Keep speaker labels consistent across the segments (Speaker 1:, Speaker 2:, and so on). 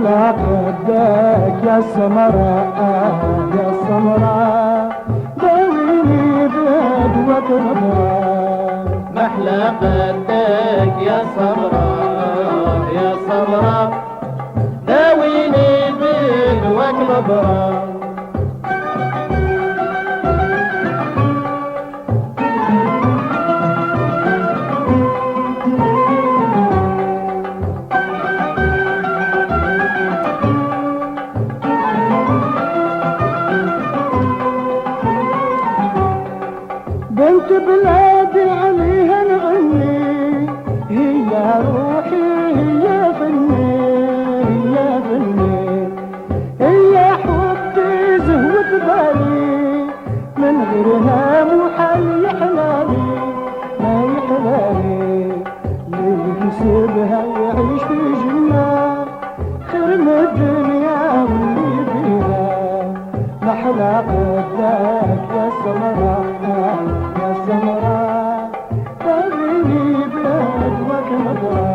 Speaker 1: محلى قدك يا سمراء يا سمراء، داويني بدواك نبرة.
Speaker 2: محلى قدك يا سمراء يا سمراء، داويني بدواك نبرة.
Speaker 1: بنت بلادي عليها نغني، هي روحي هي فني هي فني، هي حبي زهوة بالي، من غيرها محال يحلالي ما يحلالي. اللي يكسبها يعيش في جنة خير من الدنيا واللي فيها. محلى قدك يا سمراء يا سمراء، داويني بدواك نبرة.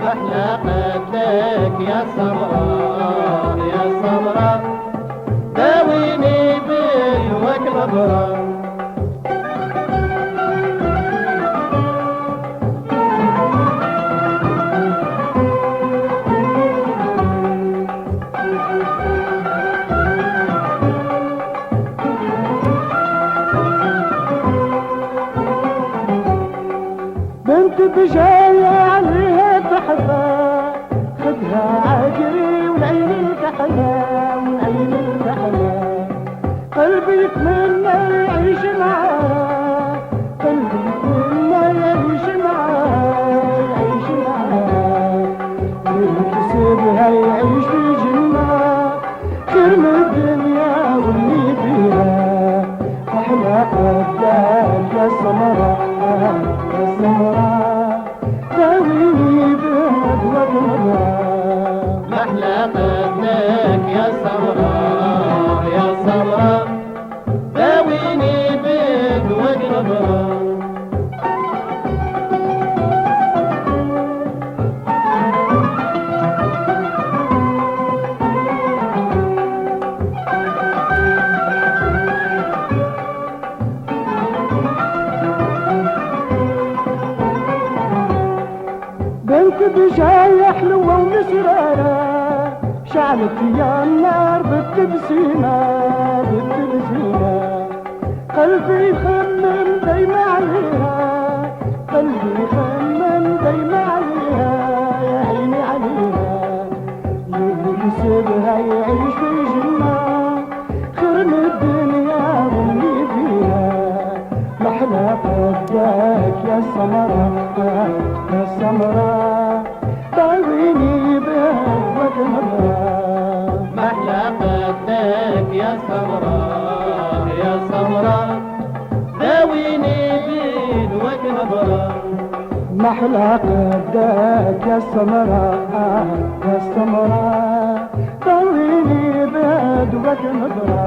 Speaker 2: محلى قدك يا سمراء يا سمراء، داويني بدواك نبرة.
Speaker 1: بنت بجاية عليها تحفة، خدها عقري والعين الكحلة والعين الكحلة، قلبي يتمنى يعيش معاها، قلبي يتمنى يعيش معاها يعيش معاها. اللي يكسبها يعيش في جنة خير من الدنيا واللي فيها. محلى قدك يا سمراء يا سمراء، داويني بدواك نبرة.
Speaker 2: محلى قدك يا سمراء يا سمراء، داويني بدواك نبرة.
Speaker 1: بنت بجاية حلوة ومسرارة، شعلت يا النار بالتبسيمة بالتبسيمة، قلبي يخمم دايما عليها، قلبي يخمم دايما عليها، يا عيني عليها. اللي يكسبها يعيش في جنة خير من الدنيا واللي فيها. محلى قدك يا سمراء يا سمراء، داويني بدواك نبرة.
Speaker 2: محلى قدك يا سمراء يا سمراء، داويني بدواك نبرة.
Speaker 1: محلى قدك يا سمراء يا سمراء، داويني بدواك نبرة.